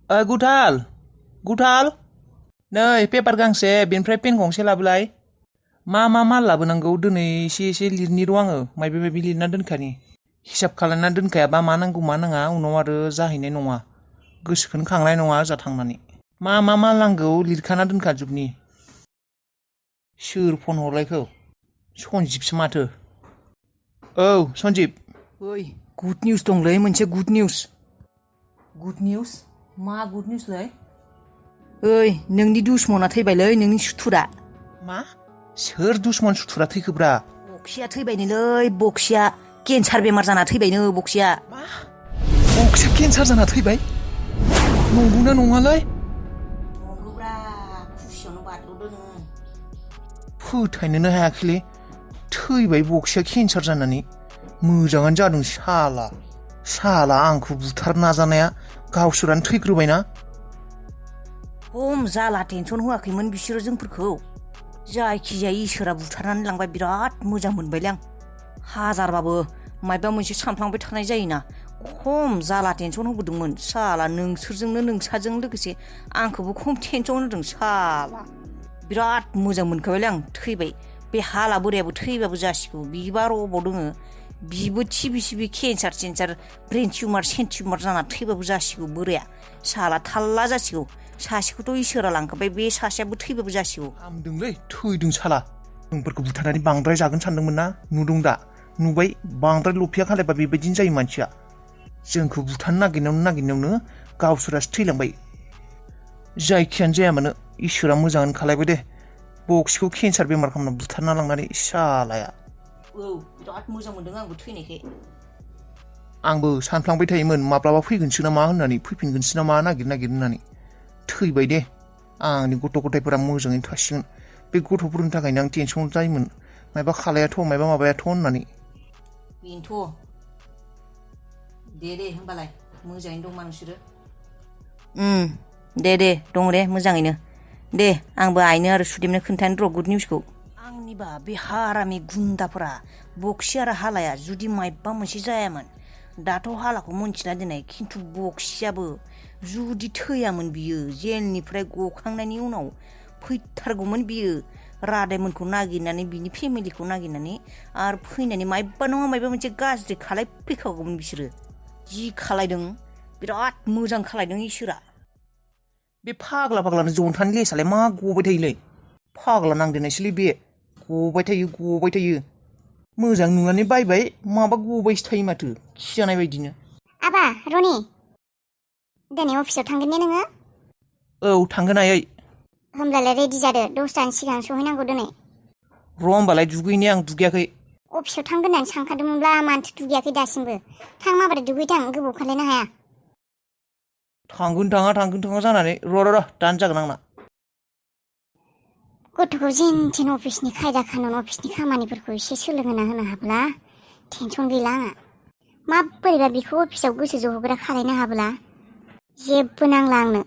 गुथाल गुथाल नै पेपार गांसे बेनिफ्राय पेन गंसे लाबोलाय मा लाबोनांगौ दिनै एसे लिरनि र' आङो माबा लिरना दोनखानि हिसाब खालामना दोनखायाबा मा नांगौ मा नाङा उनाव आरो जाहैनाय नङा गोसोखौनो खांनाय नङा ओजा थांनानै मा नांगौ लिरखाना दोनखाजोबनि सोर फन हरलायखो सनजिबसो माथो औ सनजिब ओइ गुड निउस दंलै मोनसे गुड निउस मा गुड निउसलै ओइ नोंनि दुश्मना थैबायलै नोंनि सुथुरा मा सोर दुश्मन सुथुरा थैखोब्रा बक्सिया थैबायनोलै बक्सिया केन्सार बेमार जाना थैबायनो बक्सिया मा बक्सिया केन्सार जाना थैबाय नंगौना नङालै नंगौब्रा खुसियावनो बाद्ल'दों फोथायनोनो हायाखैलै थैबाय बक्सिया केन्सार जानानै मोजाङानो जादों साला आंखौ बुथारनो नाजानाया गावसोरानो थैग्रोबायना खम जाला टेनसन होआखैमोन बिसोरो जोंफोरखौ जायखिजाया इसोरा बुथारनानै लांबाय बिराद मोजां मोनबायलै आं हाजारबाबो मायबा मोनसे सानफ्लांबाय थानाय जायोना खम जाला टेनसन होबोदोंमोन साला नोंसोरजोंनो नोंसाजों लोगोसे आंखौबो खम टेनसन होदों साला बिराद मोजां मोनखाबायलै आं थैबाय बे हाला बोरायाबो थैबाबो जासिगौ बिबा अबाव दोङो बिबो थिबि केन्सार ब्रेन टिउमार जाना थैबाबो जासिगौ बोराया साला थाल्ला जासिगौ सासेखौथ' इसोरा लांखाबाय बे सासेयाबो थैबाबो जासिगौ हामदोंलै थैदों साला जोंफोरखौ बुथारनानै बांद्राय जागोन सानदोंमोन ना नुदों दा नुबाय बांद्राय लफिया खालायबा बेबायदिनो जायो मानसिया जोंखौ बुथारनो नागिरनायावनो गावसोरासो थैलांबाय जायखियानो जाया मानो इसोरा मोजाङानो खालायबाय दे बक्सिखौ केन्सार बेमार खालामना बुथारना लांनानै सालाया औ बिराद मोजां मोनदों आंबो थैनायखाय आंबो सानफ्लांबाय थायोमोन माब्लाबा फैगोनसो नामा होननानै फैफिनगोनसो नामा नागिर होननानै थैबाय दे आंनि गथ' गथायफोरा मोजाङैनो थासिगोन बे गथ'फोरनि थाखायनो आं टेनसन जायोमोन मायबा खालायाथ' माबायाथ' होननानै बेनोथ' दे होमबालाय मोजाङैनो दंमा नोंसोरो दे दं दे मोजाङैनो दे आंबो आइनो आरो सुदेमनो खोन्थानो र' गुड निउसखौ आंनिबा बे हारामि गुन्दाफोरा बक्सि आरो हालाया जुदि मायबा मोनसे जायामोन दाथ' हालाखौ मोनथिना दोननाय खिन्थु बक्सियाबो जुदि थैयामोन बियो जेलनिफ्राय गखांनायनि उनाव फैथारगौमोन बियो रादायमोनखौ नागिरनानै बिनि फेमिलिखौ नागिरनानै आरो फैनानै मायबा नङा मायबा मोनसे गाज्रि खालायफैखागौमोन बिसोरो जि खालायदों बिराद मोजां खालायदों इसोरा बे फाग्लानो जन्थानि लेसालाय मा गबाय थायोलै फाग्ला नांदेरनायसोलै बे गबाय थायो मोजां नुनानै बायबाय माबा गबायसो थायो माथो खिजानाय बायदिनो आबा रनि दिनै अफिसाव थांगोन ने नोङो औ थांगोन आयै होमब्लालाय रेडि जादो दसथानि सिगां सहैनांगौ दिनै र' होमबालाय दुगैनि आं दुगैयाखै अफिसाव थांगोन होननानै सानखादोंमोनब्ला मानोथो दुगैयाखै दासिमबो थां माबोरै दुगैथां गोबाव खालायनो हाया थांगोन थाङा जानानै र' दानो जागोन आंना गथ'खौ जेन थेन अफिसनि खायदा खानुन अफिसनि खामानिफोरखौ एसे सोलोंहोना होनो हाब्ला टेनसन गैला आंहा माबोरैबा बिखौ अफिसाव गोसो जहोग्रा खालायनो हाब्ला जेबो नांला आंनो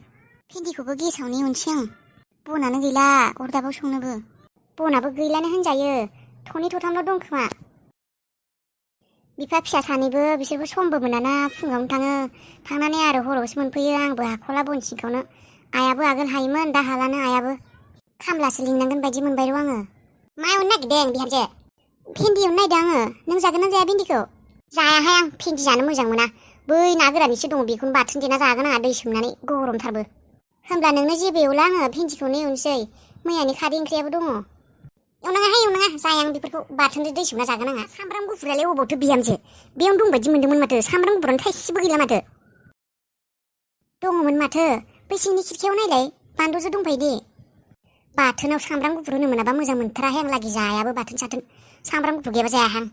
भिन्दिखौबो गेसावनो एवनोसै आं बनानो गैला अरदाबाव संनोबो बनाबो गैलानो होनजायो थनै थथामल' दं खोमा बिफा फिसा सानैबो बिसोरबो समबो मोनाना फुङावनो थाङो थांनानै आरो हरावसो मोनफैयो आंबो हाख'ला बन सिंखावनो आइयाबो आगोल हायोमोन दा हालानो आइयाबो खामलासो लिंनांगोन बायदि मोनबाय र' आङो मा एवनो नागिरदों बिहामजो भिन्दि एवनो नागिरदों आङो नों जागोन ना जाया भिन्दिखौ जायाहाय आं भिन्दि जानो मोजां मोना बै ना गोरान एसे दङ बेखौनो बाथोन देना जागोन आंहा दै सोमनानै गरमथारबो होमब्ला नोंनो जेबो एवला आङो भिन्दिखौनो एवनोसै मैयानि खारै ओंख्रियाबो दङ एवनाङा जाया आं बेफोरखौ बाथोनजों दै सोमना जागोन आंहा सामब्राम गुफुरालाय अबावथो बिहामजो बेयावनो दं बायदि मोन्दोंमोन माथो सामब्राम गुफुरानो थाइसेबो गैला माथो दङमोन माथो बै सिंनि खिरखियाव नायलाय बानलुजों दंफायो दे बाथोनाव सामब्राम गुफुर होनो मोनाबा मोजां मोनथाराहाय आं लागि जायाबो बाथोन साथोन सामब्राम गुफुर गैयाबा जायाहां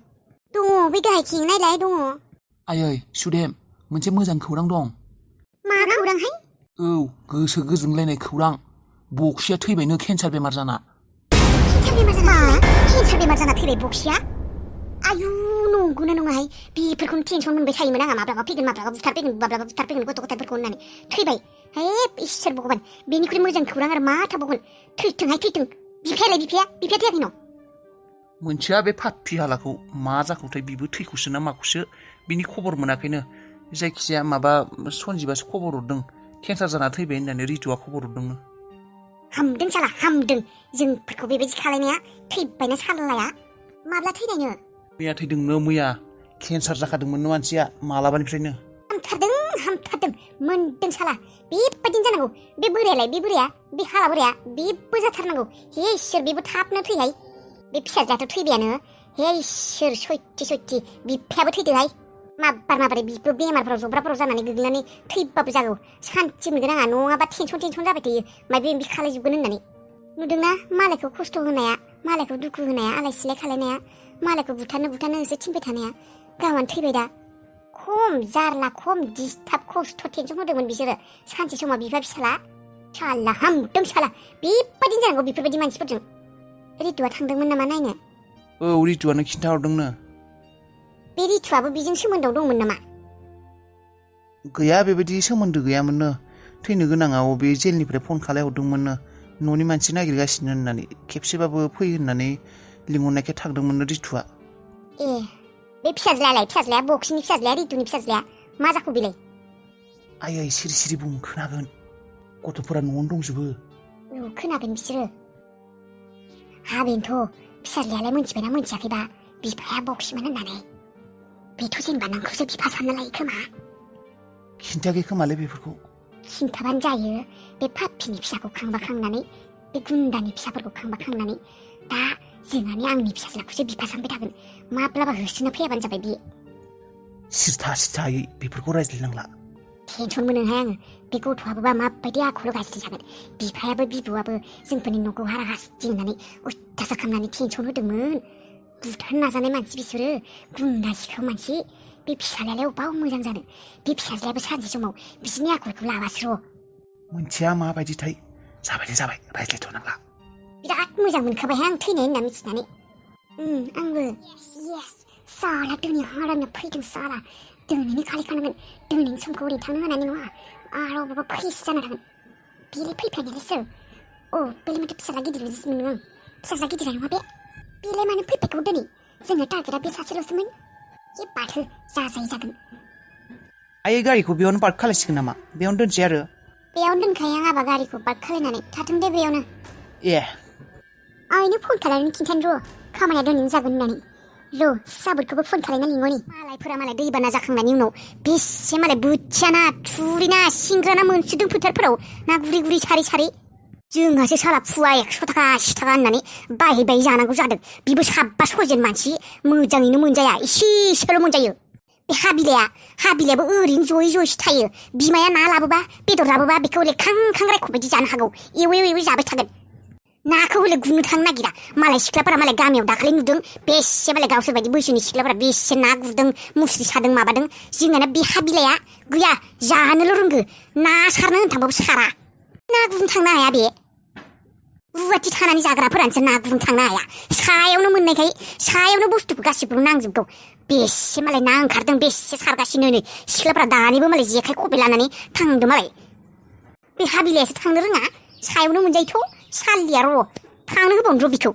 दङ बै गाहायथिं नायलाय दङ आयै सुदेम मोनसे मोजां खौरां दं मा खौरांहाय औ गोसो गोजोनलायनाय खौरां बक्सिया थैबायनो केन्सार बेमार जाना केन्सार बेमार जाना थैबाय बक्सिया आयु नंगौना नङाहाय बेफोरखौनो टेनसन मोनबाय थायोमोन आंहा माब्लाबा फैगोन माब्लाबा बुथारफैगोन गथ' गथायफोरखौ होननानै थैबाय हे इसोर भगबान बेनिख्रुइ मोजां खौरां आरो मा थाबावगोन थैथों बिफाया थैयाखै न मोनथिया बे पाप्पि हालाखौ मा जाखौथाय बिबो थैखौसो ना माखौसो बिनि खबर मोनाखैनो जायखिजाया माबा सनजिबासो खबर हरदों केन्सार जाना थैबाय होननानै रितुआ खबर हरदोंनो। हामदों साला हामदों जोंफोरखौ बेबायदि खालायनाया थैबायना सालाया माब्ला थैनायनो मैया थैदोंनो मैया केन्सार जाखादोंमोननो मानसिया मालाबानिफ्रायनो। हामथारदों मोनदों साला बेबायदिनो जानांगौ बे बोराया बे हाला बोराया बेबो जाथारनांगौ हे इसोर बेबो थाबनो थैहाय बे फिसाजोआथ' थैबायानो हे इसोर सयथि बिफायाबो थैदोहाय माबारै बिबो बेमारफोराव जब्राफोराव जानानै गोग्लैनानै थैबाबो जागौ सान्थि मोनगोन आंहा नङाबा टेनसन जाबाय थायो माबा माबि खालायजोबगोन होननानै नुदोंना मालायखौ खस्थ' होनाया मालायखौ दुखु होनाया आलाय सिलाय खालायनाया मालायखौ बुथारनो एसे थिनबाय थानाया गावहानो थैबाय दा खम जारला खम दिसथाब खस्थ' टेनसन होदोंमोन बिसोरो सानसे समाव बिफा फिसाला साला हामदों साला बेबायदिनो जानांगौ बेफोरबायदि मानसिफोरजों रितुआ थांदोंमोन नामा नायनो औ रितुआनो खिन्थाहरदोंनो। बे रितुआबो बेजों सोमोन्दोआव दंमोन नामा गैया बेबायदि सोमोन्दो गैयामोननो थैनो गोनाङाव बे जेलनिफ्राय फन खालायहरदोंमोननो न'नि मानसि नागिरगासिनो होननानै खेबसेबाबो फै होननानै लिंहरनायखाय थांदोंमोननो रितुआ। ए बे फिसाज्लाया बक्सिनि फिसाज्लाया रितुनि फिसाज्लाया मा जाखो बेलाय आयै सिरि बुं खोनागोन गथ'फोरा न'आवनो दंजोबो। औ खोनागोन बिसोरो हा बेनोथ' फिसाज्लायालाय मोनथिबायना मोनथियाखैबा बिफाया बक्सिमोन होननानै बेथ' जेनेबा नोंखौसो बिफा सानना लायो खोमा खिन्थायाखै खोमालै बेफोरखौ खिन्थाबानो जायो बे पापिनि फिसाखौ खांनानै बे गुन्दानि फिसाफोरखौ खांनानै दा जोंहानि आंनि फिसाज्लाखौसो बिफा सानबाय थागोन माब्लाबा होसोना फैयाबानो जाबाय बे सिरथायै बेफोरखौ रायज्लायनांला टेनसन मोनोहाय आङो बे गथ'आबोबा माबायदि आखल गाज्रि जागोन बिफायाबो बिबौआबो जोंफोरनि न'खौ हाराहास्ति होननानै अयथासार खालामनानै टेनसन होदोंमोन बुथारनो नाजानाय मानसि बिसोरो गुन्दा सिखाव मानसि बे फिसाज्लायालाय अबाव मोजां जानो बे फिसाज्लायाबो सानसे समाव बिसोरनि आखलखौ लाबासो र' मोनथिया माबायदिथाय जाबाय रायज्लायथ'नांला बिराद मोजां मोनखाबायहाय आं थैनाय होनना मिथिनानै आंबो साला दिनै हारानो फैदों साला दिनैनो खालायखानांगोन दिनैनि समखौ ओरैनो थांनो होनानै नङा आरो अबावबा फैस जाना थागोन बेलाय फैफानायालाय सोर बेलाय माथो फिसाला गिदिर बिदिसो मोनो आं फिसाज्ला गिदिरा नङा बेलाय मानो फैफायखौ दिनै जोंना टारगेटआ बे सासेल'सोमोन जे बाथो जागोन आयै गारिखौ बेयावनो पार्क खालायसिगोन नामा बेयावनो दोनसै आरो बेयावनो दोनखायो आं आबा गारिखौ पार्क खालायनानै थाथों दे बेयावनो ए आइनो फन खालायनानै खिन्थानो र' खामानिया दिनैनो जागोन होननानै र' साबोदखौबो फन खालायना लिंहरनि मालायफोरा मालाय दैबाना जाखांनायनि उनाव बेसे मालाय बोथिया ना थुरि ना सिंग्रा ना मोनसोदों फोथारफोराव ना गुरि सारै जोंहासो साला फुवा 100 थाखा 80 थाखा होननानै बायै जानांगौ जादों बिबो साबा सयजन मानसि मोजाङैनो मोनजाया एसेल' मोनजायो बे हाबिलायाबो ओरैनो ज'यै थायो बिमाया ना लाबोबा बेदर लाबोबा बेखौ हले खां रायख' बायदि जानो हागौ एवै जाबाय थागोन नाखौ हले गुरनो थांनो नागिरा मालाय सिख्लाफोरा मालाय गामियाव दाखालि नुदों बेसे मालाय गावसोर बायदि बैसोनि सिख्लाफोरा बेसे ना गुरदों मुस्रि सादों माबादों जोंना बे हाबिलाया गैया जानोल' रोंगो ना सारनो होन थांबाबो सारा ना गुरनो थांनो हाया बे रुवाथि थानानै जाग्राफोरानोसो ना गुरनो थांनो हाया सायावनो मोननायखाय सायावनो बुस्थुखौ गासिबो नांजोबगौ बेसे मालाय ना ओंखारदों बेसे सारगासिनो नै सिख्लाफोरा दानिबो मालाय जेखाइ खबाइ लानानै थांदों मालाय बे हाबिलायासो थांनो रोङा सायावनो मोनजायोथ' सालिया र' थांनो होबावनो र' बिखौ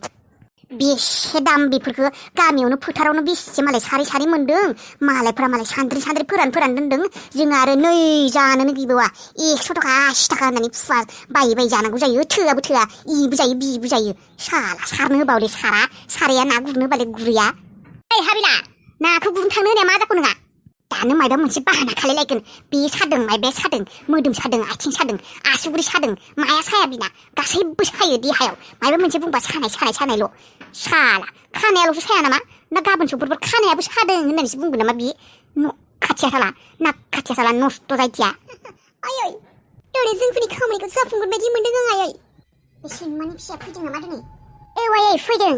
बेसे दाम बेफोरखौ गामियावनो फोथारावनो बेसे मालाय सारै मोन्दों मालायफोरा मालाय सान्द्रि फोरान दोन्दों जों आरो नै जानोनो गैबावा 100 थाखा 80 थाखा होननानै फुवा बायै जानांगौ जायो थोआबो थोआ इबो जायो बिबो जायो साला सारनो होबावले साराया ना गुरनो बालाय गुरैया ओइ हाबिला नाखौ गुरनो थांनो होनाया मा जाखो नोंहा दानो मायबा मोनसे बाहाना खालायलायगोन बे सादों मायबाया सादों मोदोम सादों आथिं सादों आसुगुरि सादों माया साया बिना गासैबो सायो देहायाव मायबा मोनसे बुंबा सानायल' साला खानायाल'सो साया नामा ना गाबोन समफोर खानायाबो सादों होननानैसो बुंगोन नामा बे खाथिया साला नस्थ' जायथिया आयै दिनै जोंफोरनि खामानिखौ जाफुंगोन बायदि मोनदों आं आयै बे सैमानि फिसाया फैदों नामा दिनै आयै फैदों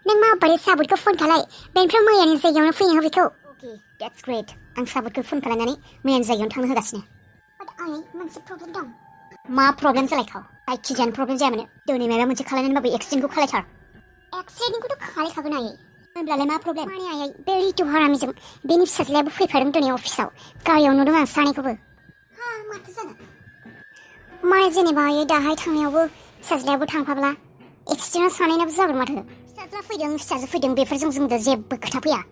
नों माबारै साबोदखौ फन खालाय बेनिफ्राय मैयानि जायगायावनो फैनो हो बेखौ Okay, that's great. आं साबोदखौ फन खालायनानै मैयानि जायगायावनो थांनो होगासिनो आयै मोनसे प्रब्लेम दं मा प्रब्लेम जालायखाव जायखिजाया प्रब्लेम जाया मानो दिनै माबा मोनसे खालायनानैबाबो एक्सिडेन्टखौ खालायथार एक्सिडेन्टखौथ' खालायखागोन आयै होनब्लालाय मा प्रब्लेम माने आयै बे रितु हारामिजों बेनि फिसाज्लायाबो फैफादों दिनै अफिसाव गारियाव नुदों आं सानैखौबो माथो जानो माने जेनेबा आयै दाहाय थांनायावबो फिसाज्लायाबो थांफाब्ला एक्सिडेन्टआव सानैनाबो जागोन माथो फिसाजो फैदों बेफोरजों जोंजों जेबो खोथा फैया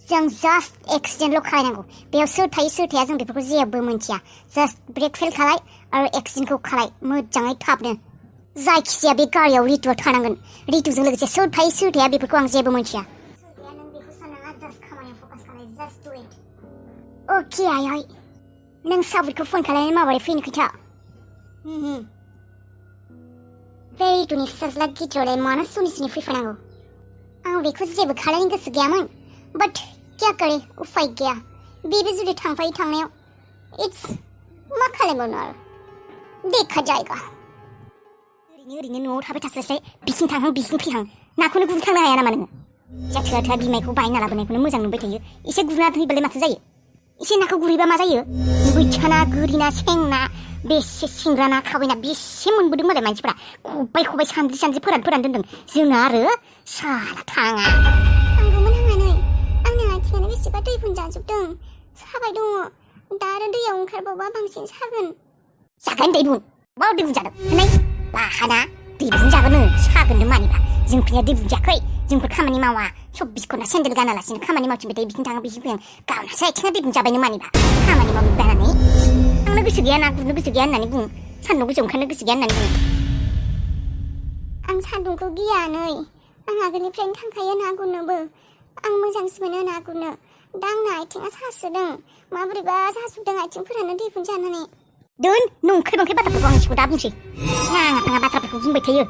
जों जास्ट एक्सिडेन्टल' खालायनांगौ बेयाव सोर थायो सोर थाया जों बेफोरखौ जेबो मोनथिया जास्ट ब्रेक फेल खालाय आरो एक्सिडेन्टखौ खालाय मोजाङै थाबनो जायखिजाया बे गारियाव रितुआ थानांगोन रितुजों लोगोसे सोर थायो सोर थाया बेफोरखौ आं जेबो मोनथिया नों बेखौ साननाङा जास्ट खामानियाव फकास खालाय जास्ट डु इट अके आइ नों साबिरखौ फन खालायनानै माबोरै फैनो खोथा बे रितुनि फिसाज्ला गिदिरावलाय मानो सुनि सुनि फैफानांगौ आं बेखौ जेबो खालायनो गोसो गैयामोन बाट क्या करे उफाय गैया बेबो जुदि थांफायो थांनायाव इट्स मा खालामबावनो आरो देखा जायगा ओरैनो न'आव थाबाय थास्लायस्लाय बिथिं थांहां बिथिं फैहां नाखौनो गुरनो थांनो हाया नामा नोङो जाथोआ थोआ बिमायखौ बायना लाबोनायखौनो मोजां नुबाय थायो एसे गुरना होयोबालाय माथो जायो एसे नाखौ गुरैबा मा जायो बैथा ना गोरि ना सें ना बेसे सिंग्रा ना खावै ना बेसे मोनबोदों मालाय मानसिफ्रा खबाय खबाय सान्द्रि फोरान दोनदों जोंना आरो साला थाङा आंगौमोन हांनानै आंनि आथिङानो बेसेबा दै बुंजाजोबदों साबाय दङ दा आरो दैयाव ओंखारबावबा बांसिन सागोन जागोन दै बुं बाव दै बुंजादों होननाय बाहाना दै बुंजागोन सागोननो मानिबा जोंफोरनिया दै बुंजायाखै जोंफोर खामानि मावा 24 घन्टा सेन्देल गानालासिनो खामानि मावथिंबाय थायो बिथिं थाङो बिथिं फैयो गावनासो आथिङा दै बुंजाबायनो मानिबा खामानि मावनो बानानै आंनो गोसो गैया ना गुरनो गोसो गैया होननानै बुं सान्दुं गोसो ओंखारनो गोसो गैया होननानै बुं आं सान्दुंखौ गिया नै आं आगोलनिफ्रायनो थांखायो ना गुरनोबो आं मोजांसो मोनो ना गुरनो दा आंना आथिङा सासोदों माबोरैबा सासुदों आथिंफोरानो दै बुंजानानै दोन नंखाय बाथ्राफोरखौ आं सिगाङाव दा बुंसै नाङा फाङा बाथ्राफोरखौ बुंबाय थायो